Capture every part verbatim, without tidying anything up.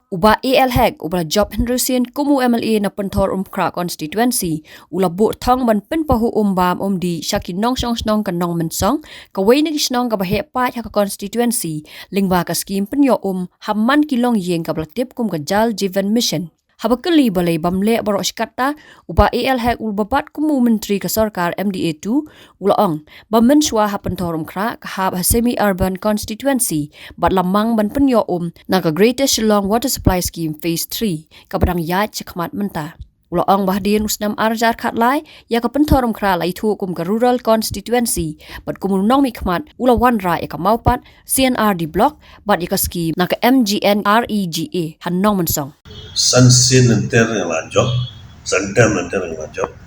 U Bah A L Hek, uba la jop hynriew sien kum u M L A na Pynthorumkhrah constituency, u la buh thong ban pynpahuh um bam um dih sha ki nongshong shnong ka Nongmynsong, kawei na ki shnong kaba heh paid ha ka constituency, lyngba ka skhim pynïoh um ha man ki longïing kaba la tip kum ka Jal Jeevan Mission. Haba kylli balei bym leh baroh shi katta, u Bah A L Hek, uba bat kum u Myntri ka sorkar M D A two, u la ong ba mynshuwa ha Pynthorumkhrah ka hap ha semi urban constituency, bad la mang ban pynïoh um na ka Greater Shillong Water Supply Scheme Phase three, kaba dang ïaid shakhmat mynta. U la ong ba hadien u snem ar hajar khatlai, ïa ka Pynthorumkhrah la ithuh kum ka rural constituency, bad kum u nongmihkhmat u la wanrah ïa ka Mawpat C&RD Block bad ïa ka skhim na ka M G N R E G A ha Nongmynsong. San sien lynter nga la jop, san term lynter nga la jop.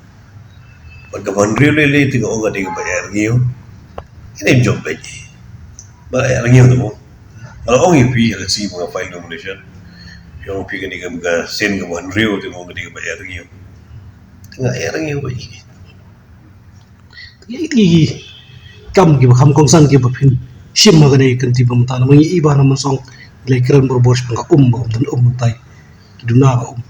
Bad kaba hynriew lei lei te nga ong ka dei kaba eh rngiew. Ïa, ngim jop beit. Ba eh rngiew te mo. Nga la ong ïa phi ha ka sngi ba nga file nomination. Phi ong phi kane ka sien kaba hynriew te nga ong ka dei kaba eh rngiew. Te nga eh rngiew beit. Ki kam kiba kham kongsan kiba phin shim ha kane ka kynti ba mynta, namar ngi i ba ha Nongmynsong la kren barabor shaphang ka um, ba ym don um mynta, ki duna ka um.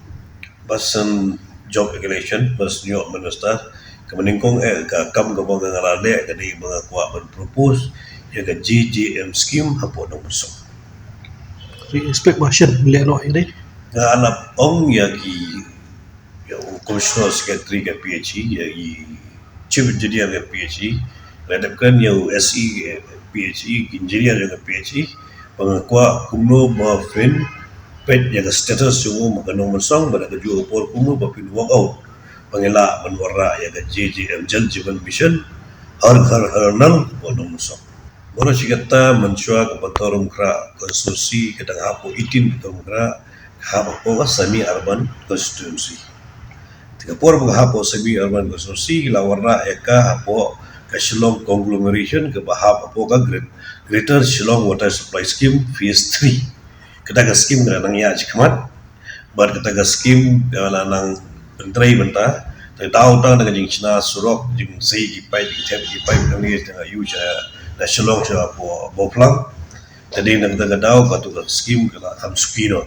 Ba san jop election, ba san ïoh minister, kaba nyngkong eh ka kam kaba nga la leh ka dei ba nga kwah ban propose ïa ka J J M scheme hapoh Nongmynsong. Respect ba shen leh noh ïa dei. Nga la ong ïa ki, ïa u Commissioner Secretary ka P H E, ïa i Chief Engineer ka P H E, la dep kren ïa u S E ka P H E, ki engineer ka P H E, ba nga kwah kumno ba phin peit ïa ka status jong u ha ka Nongmynsong, bad ha kajuh ka por kumno ba phin work out ba ngin lah ban wanrah ïa ka J J M, Jal Jeevan Mission, Har Ghar Har Nal, hapoh Nongmynsong. Baroh shi katta, mynshuwa ka Pynthorumkhrah constituency ka dang hap hapoh eighteen Pynthorumkhrah, ka hap hapoh ka semi urban constituency. Te ka por ba ka hap hapoh semi urban constituency, la wanrah ïa ka hapoh ka Shillong conglomeration kaba hap hapoh ka Great-, Greater Shillong Water Supply Scheme Phase three. Kata ka skhim ka la nang ïaid shakhmat. Bad kata ka skhim ka la nang pyntrei mynta. Te daw tang da ka jingshna surok, jingsei ki paip, jingthep ki paip, nang ïa tang ïa sha, na Shillong sha hapoh Bawphlang. Te dei na kata ka daw katu ka skhim ka la kham suki noh.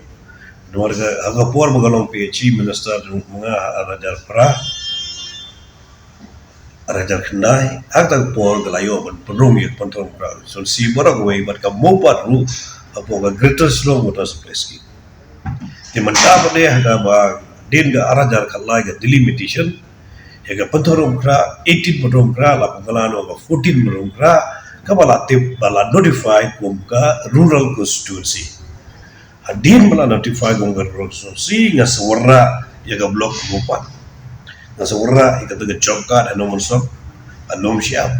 Namar ka, ha ka por ba nga long P H E minister jong nga ha ar hajar phra, ar hajar khyndai, ha kata ka por ka la ïoh ban pynrung ïa ka Pynthorumkhrah constituency baroh kawei bad ka Mawpat ruh hapoh ka Greater Shillong Water Supply Scheme. Te mynta pat de ha kaba dien ka ar hajar khatlai ka delimitation, ïa ka Pynthorumkhrah, eighteen Pynthorumkhrah, la pynkylla noh ka fourteen Pynthorumkhrah, kaba la tip, ba la notify kum ka rural constituency. Hadien ba la notify kum ka rural constituency, nga sa wanrah ïa ka block Mawpat. Nga sa wanrah ïa kata ka job card ha Nongmynsong, ha Umshiap.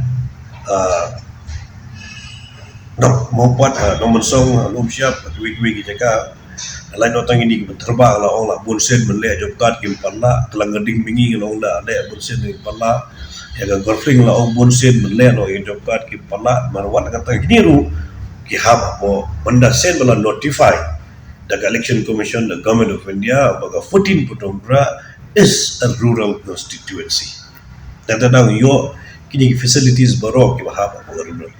Ah, Nong, Mawpat, ha Nongmynsong, ha Umshiap, ha kiwei kiwei ki jaka. Lait noh tang ïa kine kiba tyrba, la ong la bun sien ban leh job card kim pat lah, Khlong Kding Mihngi la ong la leh bun sien kim pat lah. Ïa ka Gorfling la ong bun sien ban leh noh ïa job card kim pat lah, namar wat kata kine ruh ki hap hapoh, mynta sien ba la notify da ka Election Commission, da Government of India, ba ka fourteen Pynthorumkhrah is a rural constituency. Te ka dang ïoh kine ki facilities baroh kiba hap hapoh ka rural.